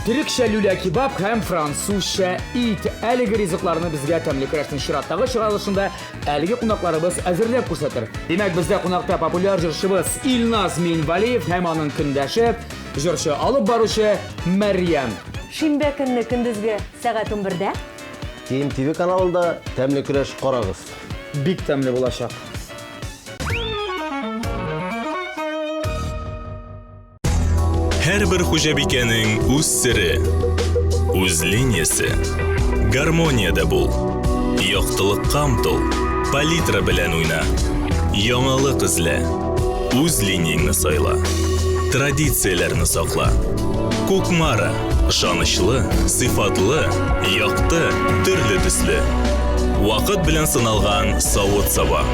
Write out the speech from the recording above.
Төрекчә люля-кебаб һәм французча ит. Әлеге ризыкларны безгә тәмле көрәшнең чираттагы чыгарылышында әлеге кунакларыбыз әзерләп күрсәтер. Димәк, бездә кунакта популяр җырчыбыз Илназ Минвалиев һәм аның көндәше, җырчы алып баручы Мәрьям. Шимбә көнне көндезге сәгать унбердә. TMTV каналында Тәмле көрәш карагыз. Бик тәмле булачак. Һәрбер хуҗабикәнең үз сере, үз линиясе. Гармониядә бул. Яктылыкка омтыл. Палитра белән уйна. Яңалык эзлә. Үз линияңне сайла. Традицияләрне сакла. Кукмара. Ышанычлы, сыйфатлы, якты, төрле төсле. Вакыт белән сыналган савыт-саба.